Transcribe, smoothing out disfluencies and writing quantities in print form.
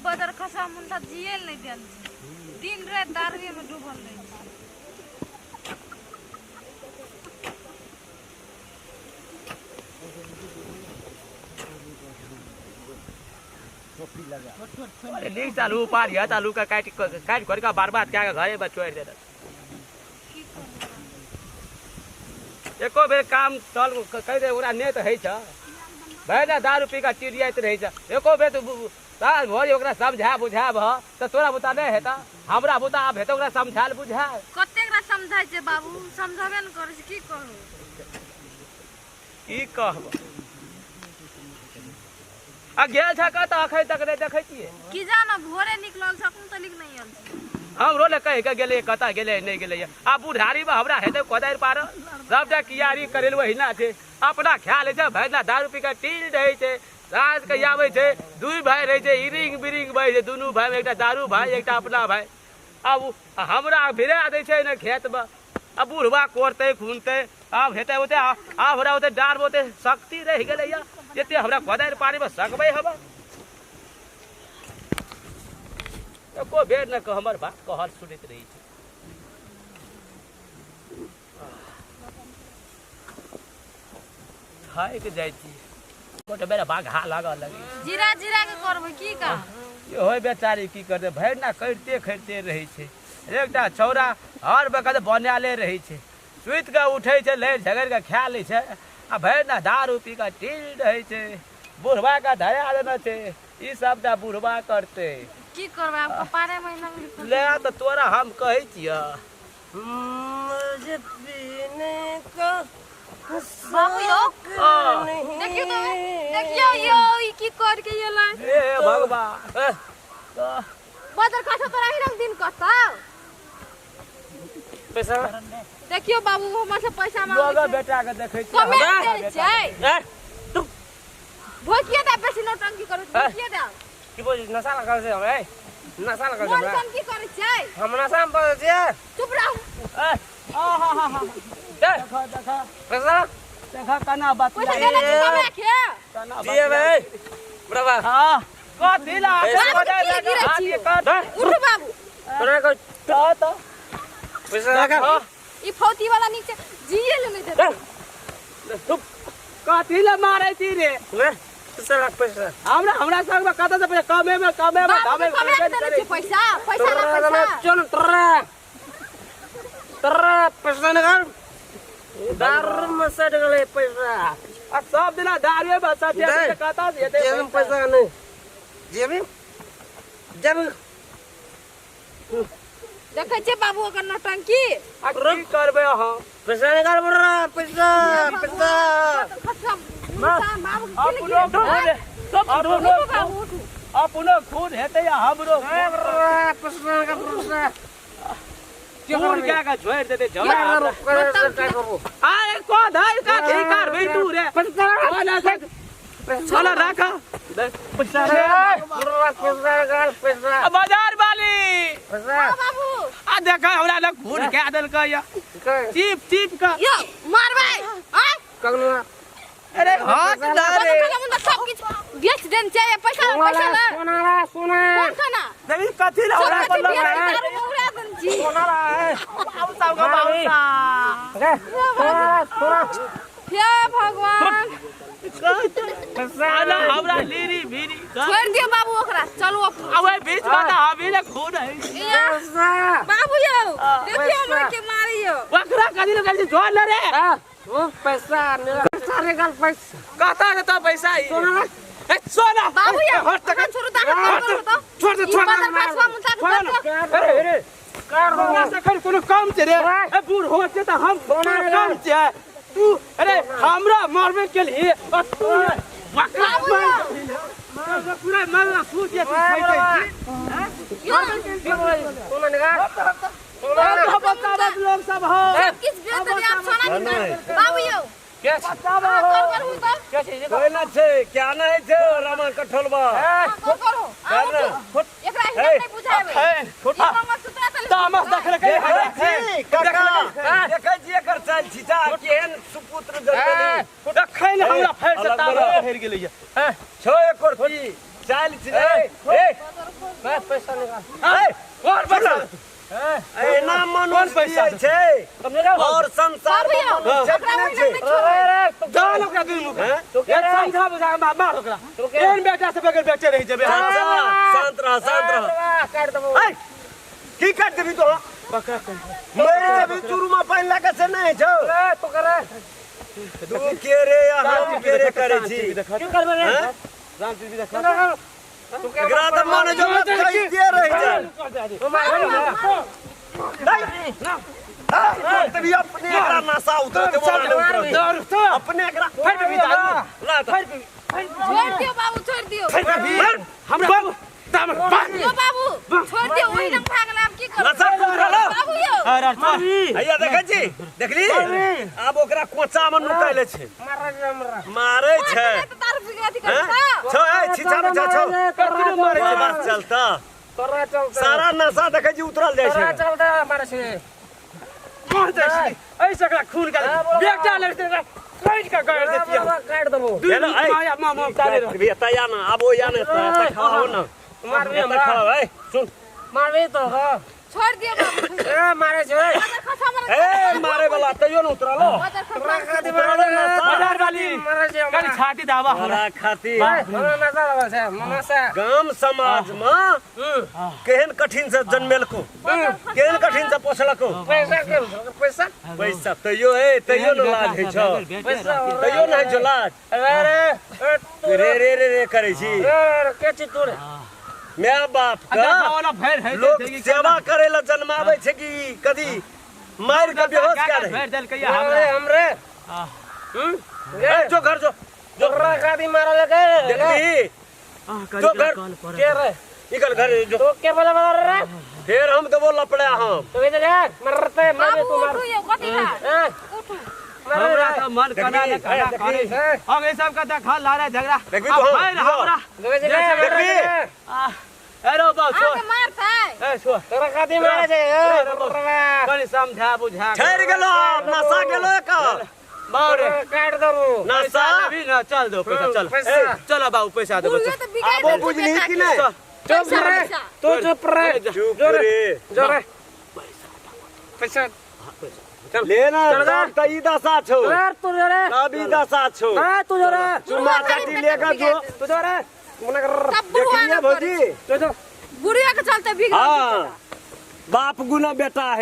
बदर खसा मुंडा जिए नहि देल छै, दिन राति दारुए में डूबल रहै छै। अरे नीक चालू उपार यऽ चालू के काटि काटि खोलि कऽ बर्बाद कए कऽ घरे पर छोड़ि देलक। की करबै? एको बेर काम चल कहि दे ओकरा नहि तऽ होइ छै, भरि दिन दारू पी कऽ चिड़ियाइत रहै छै। एको बेर तऽ साँझ भरि ओकरा समझा बुझाबह तऽ तोरा बुता नहि हेतऽ, हमरा बुता आब हेतै ओकरा समझायल बुझायल। कतेक ओकरा समझाइ छै बाबू, समझबे ने करै छै, की कहू? की कहब, आ गेल छ कतऽ? अखन तक नहि देखै छियै। की जानो, भोरे निकलल छै, अखन तक नहि आयल छै। हमरो ने कहि के गेलै, कतऽ गेलै नहि गेलै। आ बुढ़ारीमे हमरा हेतै कोदारि पारल? सबटा कियारी करेल ओहिना छै, अपना ख्याल छै। भरि दिना दारू पी कऽ टील रहै छै, साँझ के आबै छै, दुइ भाय रहै छै, इरिंग बिरिंग बहै छै दुनू भाय, एकटा दारू भाय एकटा अपना भाय। आब हमरा भिड़ा दै छै ने खेतमे, आ बुढ़बा कोड़तै खुनतै आब हेतै ओते। आब हमरा ओते डाँड़मे ओते शक्ति रहि गेलैया जते हमरा कोदारि पारैमे सकबै? हम एको बेर ने हमर बात कहल सुनैत रहै छै। थाकि जाइ छी, गोटे बेर बाघा लागऽ लगै छै। जीरा जीरा के करबै की काम? इहो बेचारी की करतै, भरि दिना करिते खरिते रहै छै। एकटा छौड़ा हर वक्त बनाले रहै छै, सुति कऽ उठै छै, लड़ि झगड़ि कऽ खा लै छै, आ भरि दिना दारू पी कऽ टील रहै छै। बुढ़बा के धरा देने छै, ई सबटा बुढ़बा करतै। की करबै आब, कपारे महीना ले तऽ तोरा हम कहै छियह। मुझे पीने का बाबू यौ, देखियौ तऽ, देखियौ यौ, ई की कर के एलै? हे भगवान! बदर खासा तोरा ही रंग दिन कतौ। पैसा देखियौ बाबू, हमर से पैसा मांगै लोग छै। बेटा के देखै छियै, कमे हमरा दै बेटा छै। ए तू भोकिए दे, बेसी नौटंकी करू, भोकिए दे। की बोल, नशा लगल छै हमरा? नशा लगल छै मोन हमरा? सन की करै छै? हम नशा में पड़ल छियै। चुप रहू। ए, आ हा हा हा, ए देखा देखा पैसा देखा केना पैसा बतिया देने छी कमे के केना दिए बतिया। बे बराबर। हाँ, कथी ला? पैसा की गिरै छी? उठू बाबू। तोरा को तऽ पैसा लगा। ई फौती वाला नीक छै, जिए ले नहि देतै। चुप। कथी ला मारै छी रे? ले पैसा लग, पैसा। हमरा हमरा संग में कतऽ से पैसा? कमे में कमे में बाबू कमे के कमे के देने छी पैसा, पैसा ला पैसा। चल तोरा तोरा पैसा निकाल, दारू में सट गेलै पैसा। आ सब दिना दारुए बचा दे। कतऽ से हेतै? जेब में पैसा नहीं, जेब जेब। देखै छियै बाबू ओकर नौटंकी? आ की करबै अहाँ? पैसा निकाल बड़ा, पैसा पैसा। खसा बाबू के अपनो गिरै? खून, अपनो उठू बाबू, उठू। अपनो खून हेतै आ हमरो पैसा निकाल, पैसा। खून कए कऽ छोड़ि देतै झगड़ा हमरा। अरे को धर कथी करबै तू रे? कोना से चल राख पैसा पैसा। आ बाजार वाली। पैसा। हाँ बाबू। आ देखा, हमरा लग खून कए देलकै या चीप चीप कऽ। यौ मारबै आय? अरे हाथ ना रे। बदर खसा मुंडा सब किछु बेच देन छै, पैसा ला, पैसा ला। सोना ला, सोना। कोन सोना? देखी कथी ला सब हमरा किछु पर बेच लग के दारू में उड़ा देन छी। सोना ला। बाबू साहब का बाबू। हे भगवान! साला हमरा लीरी भीरी छोड़ि दियौ बाबू ओकरा, चलू अपनो। आ ओहि बीच में तऽ हमी ने खून है। या, बाबू यौ, देखियौ हमरा के मारियौ। ओकरा कथी लए कहै छी? छोड़ ने रे। पैसा पैसा निकाल, पैसा। कतऽ से तो पैसा ई? सोना। ए सोना। बाबू यौ, हट तक। अखन छोड़ू तऽ अहाँ करू तऽ। छोड़ दे, ई छोड़ दे। बदर खसुआ मुंडा के छोड़ छोड़ ने। अरे अरे, हमरा से एखन कोनो कम छै रे? ए बूढ़ हो छै तऽ हम सोना। कोनो कम छै तू? अरे हमरा मारबे के लिए आ तू बकरा बाबू मार यौ। पूरा मारला सूत जे तू खैते छी। यौ, सोना निकाल। सब बच्चा लोग सब हो। सब किछु बेच देलियै, आब सोना निकाल। बाबू यौ, बच्चा अहाँ हो। कर करू तऽ। कोई ना छै, क्या नहीं छै रामा कठोलबा? अहाँ कर करू। अहाँ उठू। एकरा हिनक नहि बुझाबै। एखन ई मंगलसूत्र तऽ तामस देखलकै। देखै छी काका, देखै छी एकर चालि छिचा, केहन सुपुत्र जनमली। देखै ने, हमरा फेर से अलग तामस बड़ा। भरि गेलैया। छौ एकर की चाल छै ए ए, पैसा निकाल। ए और पैसा एना मनुष्य पैसा जियै छै कम निकाल। और संसार बाबू में यौ, मनुष्य ओकरा नहि ओहि छै लगमे छोड़बै। अरे, तू दाल ओकरा दुनू के हैं? तू के एक रे? समझा बुझा मार मार ओकरा तू के? एहन बेटा से बगैर बेटे रहि जेबै चाचा शांत रह शांत रह रह, काट देबो। ए की काट देबी तो पकड़ा कर मरि जेबी चूरू में पानि लए से नहि छौ ए, तू के रे? तू के रे या हम के रे करै छी की करबे रे? हैं? राम टीवी देख तू के? तू के? एकरा तऽ मन जो कहिते रहि जाइ तू मार नहीं नहीं तभी अपने एकरा नशा उतरते दारू अपने एकरा फिर भी दारू ला तऽ छोड़ि दियौ बाबू, छोड़ि दियौ। हमरा दाम बंद यौ बाबू, छोड़ि दियौ, ओहि लग भए गेलै, आब की करबै? नशा उतरल बाबू यौ, अरे चल हैया देखै छी देखली आब ओकरा कोचा में नुकैले छै मार रे, मार। मारै छै मारतै तऽ दारू पी के अथी हैं? करतै। छौ ए छिछा बिछा छौ कतनो मारै मारै छै बात चलता तोरा चलते। सारा नशा देखै छी उतरल जाइ तोरा छै चलते मारे छै। मार दै छी ऐसे एकरा खून कर बेटा लड़ते काट के गाड़ देती है काट देबो। दुनू हेलो, ऐ। माया मां मां तारे रह एतऽ आ ना आब ओ या ने एतऽ खड़ा हो ना मारबी एतऽ हमरा। खड़ा हो ए सुन मारबी तो हो। छोड़ि दियौ बाबू, छोड़ि दियौ। ए, मारे छै। बाजार खसा मारत। ए मारे वाला तैयो न उतरलो बाजार खसा तोरा मारत। खातिर मारे छै। बाजार वाली मारे छै हमरा। कनी छाती दावा हमरा तोरा खातिर हमरा नशा लगल छै, नशा। गाम समाज में केहन कठिन से जन्मेलको केहन कठिन से पोसलको पैसा के पैसा पैसा तैयो ए तैयो न लाज होइ छौ पैसा तैयो न होइ छौ लाज अरे रे ए, तू रे रे रे रे करै छी रे, के छी तू रे? माय बाप अच्छा का वाला भैर है लोग सेवा करे ला जन्माबै छै कि कदी मारि के बेहोश कए दे भैर देलकै हमरे हमरा हमरे ए जो घर जो तोरा खातिर मारे लगे देखली जो घर के रे निकल घर जो तू के बोले बोले रे फेर हम देबो लपड़ा हम तू इधर जा मरते मारे बाबू तू मार उठू यौ, कथी ला? ए, उठू। मारे हमरा रे। तो मन कना ने कना देखी, करे ए, हम ई सब के देखा लारे झगड़ा देखबी आ तो हम, भैर देखो। हमरा देखै छी रे, मारे देखी। रे। आ, अरे बाबू छोड़ अहाँके मारतै। ए छोड़ तोरा खातिर मारे छै ए, तोरा कनी समझा बुझा के। ठहर गेलो आब नशा गेलो एकर बाप रे काट देबो नशा पैसा लेबी ना चल दो पैसा चल पैसा। ए, चलो बाबू पैसा देबो बुढ़िया चल तऽ बिगाड़ि आबो देलकै बुझली बेटाके। कि नहि चल चुप पैसा, रे पैसा। तू चुप रे चुप रे जो रे पैसा ले ना चल जा। तब तऽ ई दशा छौ रे तू जो रे तब ई दशा छौ ए, तू जो रे चुम्मा चाटी लेके जो तू जो रे मुना कर सब बुढ़वा देखलिए ने भौजी तू जो बुढ़िया के चलते बिगड़ल हाँ बाप गुना बेटा है।